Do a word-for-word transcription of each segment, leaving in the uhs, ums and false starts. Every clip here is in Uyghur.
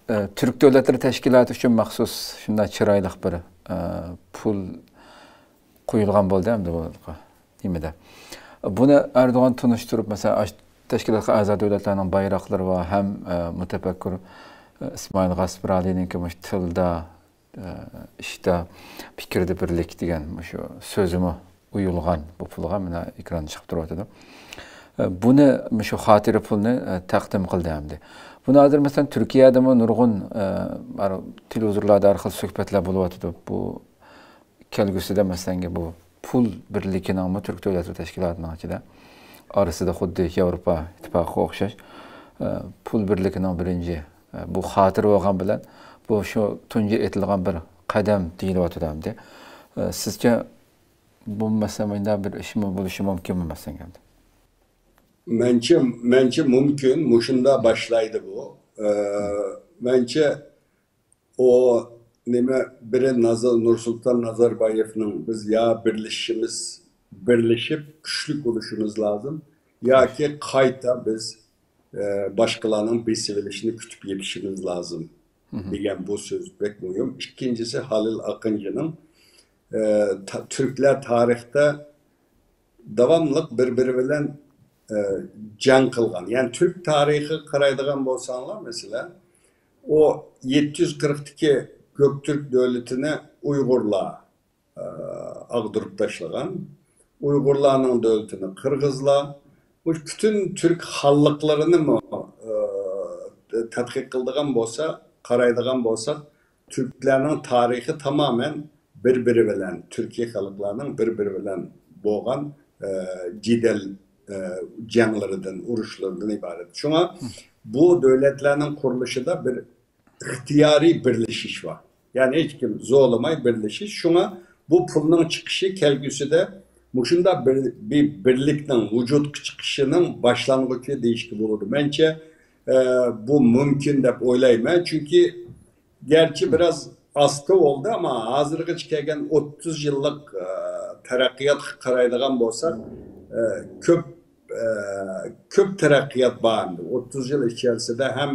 ئە، تۈرك دۆلەتلىرى تەشكىلاتى ئۈچۈن مەخسۇس شۇنداق چىرايلىق بىر، ئە، پۇل قويۇلغان بولدى ئەمدى بۇ نېمىدە. بۇنى ئەردوغان تونۇشتۇرۇپ، مەسىلەن، ئاش-، تەشكىلاتقا ئەزا دۆلەتلەرنىڭ بايراقلىرى بار ھەم، ئە، مۇتەپەككۇر، ئە، ئىسمائىل غاسپىرالىنىڭكى مۇشۇ تىلدا، ئە، ئىشتا، پىكىردە بىرلىك دېگەن مۇشۇ سۆزىمۇ ئويۇلغان بۇ پۇلغا، مانا ئېكراندا چىقىپ تۇرۇۋاتىدۇ. ئە، بۇنى، مۇشۇ خاتىرە پۇلنى، ئە، تەقدىم قىلدى ئەمدى. بۇنى ھازىر، مەسىلەن، تۈركىيەدىمۇ نۇرغۇن، ئە، تېلېۋىزورلاردا ھەر خىل سۆھبەتلەر بولۇۋاتىدۇ. بۇ كەلگۈسىدە، مەسىلەن، بۇ پۇل بىرلىكىنىڭمۇ تۈرك دۆلەتلىرى تەشكىلاتىنىڭ ئىچىدە ئارىسىدا خۇددى ياۋروپا ئىتتىپاقىغا ئوخشاش، ئە، پۇل بىرلىكىنىڭ بىرىنچى، ئە، بۇ خاتىرە بولغان بىلەن بۇ شۇ تۇنجى ئېتىلغان بىر قەدەم دېيىلىۋاتىدۇ ئەمدى. ئە، سىزچە بۇ، مەسىلەن، مۇنداق بىر ئىشمۇ بولۇشى مۇمكىنمۇ، مەسىلەن، ئەمدى؟ مەنچە، مەنچە مۇمكىن، مۇشۇنداق باشلايدۇ بۇ. ئە، مەنچە ئۇ نېمە، بىرى نازار-، نۇرسۇلتان نازاربايېۋنىڭ «بىز يا بىرلىشىشىمىز، بىرلىشىپ كۈچلۈك بولۇشىمىز لازىم، ياكى قايتا بىز، ئە، باشقىلارنىڭ بېسىۋېلىشىنى كۈتۈپ يېتىشىمىز لازىم» دېگەن بۇ سۆز بەك مۇھىم. ئىككىنچىسى، ھالىل ئاقىنچىنىڭ، ئە، تا-، تۈركلەر تارىختا داۋاملىق بىر-بىرى بىلەن، ئە، جەڭ قىلغان. يەنى تۈرك تارىخىغا قارايدىغان بولساڭلار، مەسىلەن، ئۇ يەتتە يۈز قىرىقتىكى گۆكتۈرك دۆلىتىنى ئۇيغۇرلار، ئە، ئاغدۇرۇپ تاشلىغان. ئۇيغۇرلارنىڭ دۆلىتىنى قىرغىزلار. بۇ پۈتۈن تۈرك خانلىقلىرىنىمۇ، ئە، تەتقىق قىلىدىغان بولسا، قارايدىغان بولساق، تۈركلەرنىڭ تارىخى تامامەن بىر-بىرى بىلەن، تۈركىي خەلقلەرنىڭ بىر-بىرى بىلەن بولغان، ئە، جېدەل، ئە، جەڭلىرىدىن، ئۇرۇشلىرىدىن ئىبارەت. شۇڭا بۇ دۆلەتلەرنىڭ قۇرۇلۇشىدا بىر ئىختىيارىي بىرلىشىش بار. يەنى ھېچكىم زورلىماي بىرلىشىش. شۇڭا بۇ پۇلنىڭ چىقىشى كەلگۈسىدە مۇشۇنداق بىر، بىر بىرلىكنىڭ ۋۇجۇدقا چىقىشىنىڭ باشلانغۇچى دېيىشكە بولىدۇ. مەنچە، ئە، بۇ مۇمكىن دەپ ئويلايمەن. چۈنكى گەرچە بىراز ئاستا بولدى، ئەمما ھازىرغىچە كەلگەن ئوتتۇز يىللىق، ئە، تەرەققىياتقا قارايدىغان بولساق، ئە، كۆپ، ئە، كۆپ تەرەققىيات بار ئەمدى. ئوتتۇز يىل ئىچەرىسىدە ھەم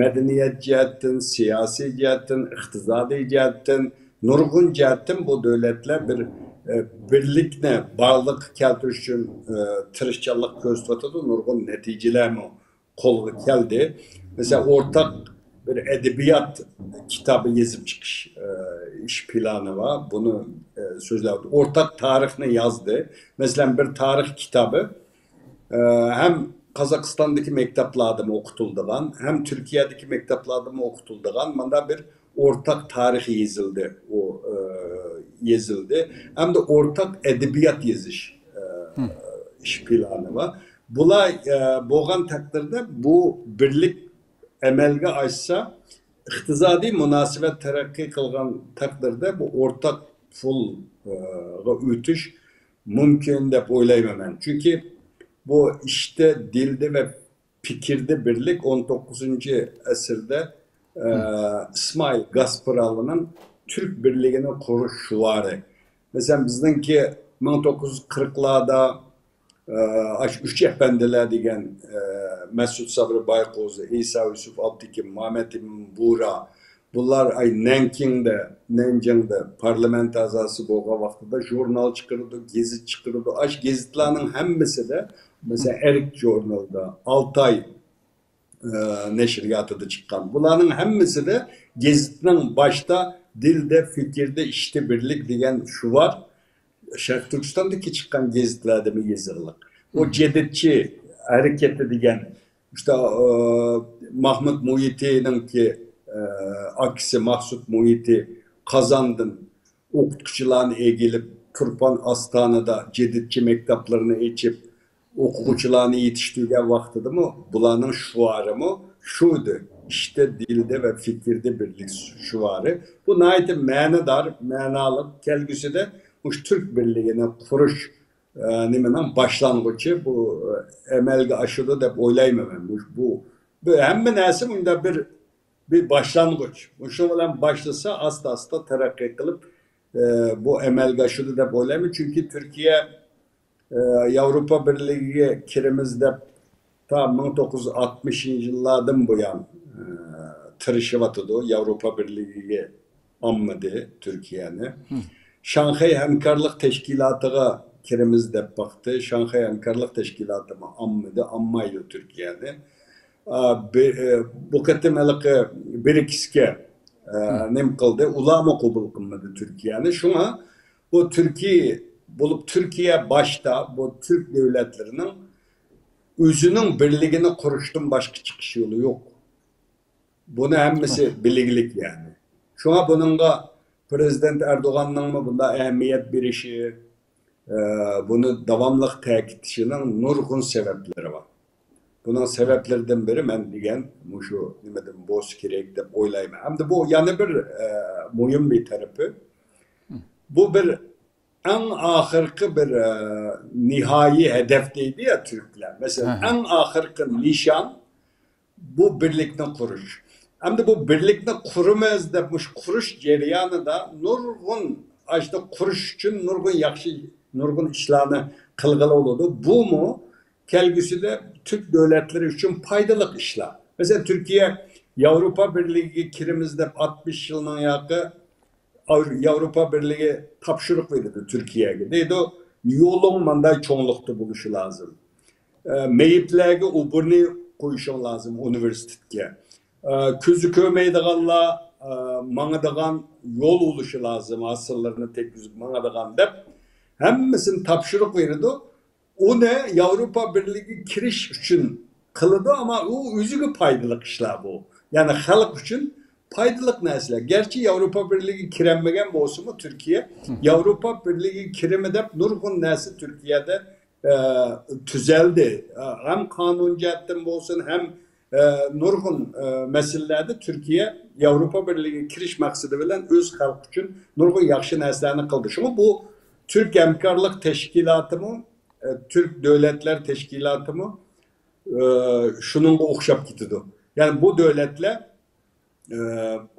مەدەنىيەت جەھەتتىن، سىياسىي جەھەتتىن، ئىقتىسادىي جەھەتتىن، نۇرغۇن جەھەتتىن بۇ دۆلەتلەر بىر، ئە، بىرلىكنى بارلىققا كەلتۈرۈش ئۈچۈن، ئە، تىرىشچانلىق كۆرسىتىۋاتىدۇ، نۇرغۇن نەتىجىلەرمۇ قولغا كەلدى. مەسىلەن، ئورتاق بىر ئەدەبىيات كىتابى يېزىپ چىقىش، ئە، ئىش پىلانى بار. بۇنى، ئە، سۆزلەۋاتىدۇ. ئورتاق تارىخنى يازدى. مەسىلەن، بىر تارىخ كىتابى، ئە، ھەم قازاقىستاندىكى مەكتەپلەردىمۇ ئوقۇتۇلىدىغان، ھەم تۈركىيەدىكى مەكتەپلەردىمۇ ئوقۇتۇلىدىغان مانا بىر ئورتاق تارىخ يېزىلدى. ئۇ، ئە، يېزىلدى. ھەمدە ئورتاق ئەدەبىيات يېزىش، ئە، ئىش پىلانى بار. بۇلار، ئە، بولغان تەقدىردە بۇ بىرلىك ئەمەلگە ئاشسا، ئىقتىسادىي مۇناسىۋەت تەرەققىي قىلغان تەقدىردە بۇ ئورتاق پۇلغا ئۆتۈش مۇمكىن دەپ ئويلايمەن مەن. چۈنكى بۇ ئىشتە، دىلدە ۋە پىكىردە بىرلىك ئون توققۇزىنچى ئەسىردە، ئە، ئىسمائىل گاسپىرالىنىڭ تۈرك بىرلىكىنى قۇرۇش شوئارى. مەسىلەن، بىزنىڭكى مىڭ توققۇز يۈز قىرىقلاردا ئاشۇ ئۈچ ئەپەندىلەر دېگەن، ئە، مەسۇت سابرى بايقوزى، ئىسا يۈسۈپ ئابتېكىم، مامەت ئىمىن بۇرا، بۇلار ئاي نەنكىڭدە، نەنجىڭدە پارلامېنت ئەزاسى بولغان ۋاقتىدا ژۇرنال چىقىرىدۇ، گېزىت چىقىرىدۇ. ئاش گېزىتلارنىڭ ھەممىسىدە، مەسىلەن، ئەرك ژۇرنىلىدا، ئالتاي، ئە، نەشرىياتىدا چىققان. بۇلارنىڭ ھەممىسىدە گېزىتنىڭ باشتا دىلدە، فىكىردە، ئىشتە بىرلىك دېگەن شوئار شەرقىي تۈركىستاندىكى چىققان گېزىتلەردىمۇ يېزىقلىق. ئۇ جەدىدچى ھەرىكىتى دېگەن، ئىشتە، ئە، ماھمۇت مۇھىتىنىڭكى، ئە، ئاكىسى ماقسۇت مۇھىتى قازاندىن ئوقۇتقۇچىلارنى ئېگىلىپ، تۇرپان ئاستانىدا جەدىدچى مەكتەپلىرىنى ئېچىپ، ئوقۇغۇچىلارنى يېتىشتۈرگەن ۋاقتىدىمۇ بۇلارنىڭ شوئارىمۇ شۇ ئىدى. ئىشتە، دىلدە ۋە پىكىردە بىرلىك شوئارى. بۇ ناھايىتى مەنىدار، مەنالىق. كەلگۈسىدە مۇشۇ تۈرك بىرلىكىنى قۇرۇش، ئە، نېمىنىڭ باشلانغۇچى بۇ، ئە، ئەمەلگە ئاشىدۇ دەپ ئويلايمەن مەن. بۇ، بۇ، بۇ ھەممە نەرسە مۇنداق بىر، بىر باشلانغۇچ. مۇشۇ بىلەن باشلىسا، ئاستا-ئاستا تەرەققىي قىلىپ، ئە، بۇ ئەمەلگە ئاشىدۇ دەپ ئويلايمەن. چۈنكى تۈركىيە ئە، ياۋروپا بىرلىكىگە كىرىمىز دەپ، تا مىڭ توققۇز يۈز ئاتمىشىنچى يىللاردىن بۇيان، ئە، تىرىشىۋاتىدۇ، ياۋروپا بىرلىكىگە ئالمىدى تۈركىيەنى. شاڭخەي ھەمكارلىق تەشكىلاتىغا كىرىمىز دەپ باقتى. شاڭخەي ھەمكارلىق تەشكىلاتىمۇ ئالمىدى، ئالمايدۇ تۈركىيەنى. ئا، بى-، ئە، بۇ قېتىم ھېلىقى برىكسكە، ئە، نېمە قىلدى؟ ئۇلارمۇ قوبۇل قىلمىدى تۈركىيەنى. شۇڭا بۇ تۈركىي بولۇپ، تۈركىيە باشتا بۇ تۈرك دۆلەتلىرىنىڭ ئۆزىنىڭ بىرلىكىنى قۇرۇشتىن باشقا چىقىش يولى يوق. بۇنى ھەممىسى بىلگىلىك يەنى. شۇڭا بۇنىڭغا پىرېزىدېنت ئەردوغاننىڭمۇ بۇنداق ئەھمىيەت بېرىشى، ئە، بۇنى داۋاملىق تەكىتلىشىنىڭ نۇرغۇن سەۋەبلىرى بار. بۇنىڭ سەۋەبلىرىدىن بىرى مەن دېگەن مۇشۇ نېمىدىن بولسا كېرەك دەپ ئويلايمەن. ھەمدە بۇ يەنە بىر، ئە، مۇھىم بىر تەرىپى. بۇ بىر ئەڭ ئاخىرقى بىر، ئە، نىھايىي ھەدەپ دەيدۇ يا تۈركلەر. مەسىلەن، ئەڭ ئاخىرقى نىشان بۇ بىرلىكنى قۇرۇش. ئەمدى بۇ بىرلىكنى قۇرىمىز دەپ مۇشۇ قۇرۇش جەريانىدا نۇرغۇن، ئاشۇ قۇرۇش ئۈچۈن نۇرغۇن ياخشى، نۇرغۇن ئىشلارنى قىلغىلى بولىدۇ. بۇمۇ كەلگۈسىدە تۈرك دۆلەتلىرى ئۈچۈن پايدىلىق ئىشلار. مەسىلەن، تۈركىيە ياۋروپا بىرلىكىگە كىرىمىز دەپ ئاتمىش يىلنىڭ ياقى ياۋروپا بىرلىكى تاپشۇرۇق بېرىدۇ تۈركىيەگە. دەيدۇ، يولۇڭ مانداق چوڭلۇقتا بولۇشى لازىم. ئە، مېيىپلەرگە ئوبورنى قويۇشۇڭ لازىم ئۇنىۋېرسىتېتكە. ئە، كۆزى كۆرمەيدىغانلار، ئە، ماڭىدىغان يول بولۇشى لازىم، ھاسىللىرىنى تەگكۈزۈپ ماڭىدىغان دەپ ھەممىسىنى تاپشۇرۇق بېرىدۇ. ئۇنى ياۋروپا بىرلىكىگە كىرىش ئۈچۈن قىلىدۇ، ئەمما ئۇ ئۆزىگە پايدىلىق ئىشلار بۇ. يەنى خەلق ئۈچۈن پايدىلىق نەرسىلەر. گەرچە ياۋروپا بىرلىكىگە كىرەلمىگەن بولسىمۇ تۈركىيە، ياۋروپا بىرلىكىگە كىرىمى دەپ نۇرغۇن نەرسە تۈركىيەدە، ئە، تۈزەلدى. ئە، ھەم قانۇن جەھەتتىن بولسۇن، ھەم، ئە، نۇرغۇن، ئە، مەسىلىلەردە تۈركىيە ياۋروپا بىرلىكىگە كىرىش مەقسىتى بىلەن ئۆز خەلقى ئۈچۈن نۇرغۇن ياخشى نەرسىلەرنى قىلدى. شۇڭا بۇ تۈرك ھەمكارلىق تەشكىلاتىمۇ، ئە، تۈرك دۆلەتلەر تەشكىلاتىمۇ، ئە، شۇنىڭغا ئوخشاپ كېتىدۇ. يەنى بۇ دۆلەتلەر، ئە،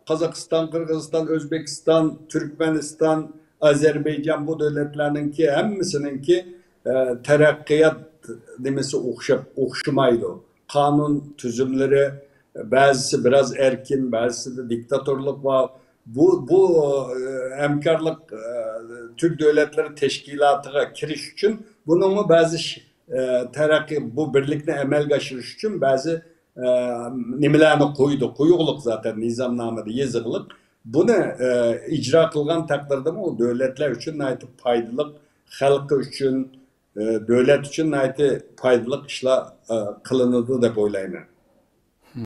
قازاقىستان، قىرغىزىستان، ئۆزبېكىستان، تۈركمەنىستان، ئەزەربەيجان، بۇ دۆلەتلەرنىڭكى ھەممىسىنىڭكى، ئە، تەرەققىيات نېمىسى ئوخشاپ، ئوخشىمايدۇ. قانۇن تۈزۈملىرى، بەزىسى بىراز ئەركىن، بەزىسىدە دىكتاتورلۇق بار. بۇ، بۇ، ئە، ھەمكارلىق، ئە، تۈرك دۆلەتلىرى تەشكىلاتىغا كىرىش ئۈچۈن بۇنىڭمۇ بەزى ش-، ئە، تەرەققىي، بۇ بىرلىكنى ئەمەلگە ئاشۇرۇش ئۈچۈن بەزى، ئە، نېمىلەرنى قويدى، قويۇقلۇق زاتەن نىزامنامىدا يېزىقلىق. بۇنى، ئە، ئىجرا قىلغان تەقدىردىمۇ ئۇ دۆلەتلەر ئۈچۈن ناھايىتى پايدىلىق، خەلقى ئۈچۈن، ئە، دۆلەت ئۈچۈن ناھايىتى پايدىلىق ئىشلار، ئە، قىلىنىدۇ دەپ ئويلايمەن.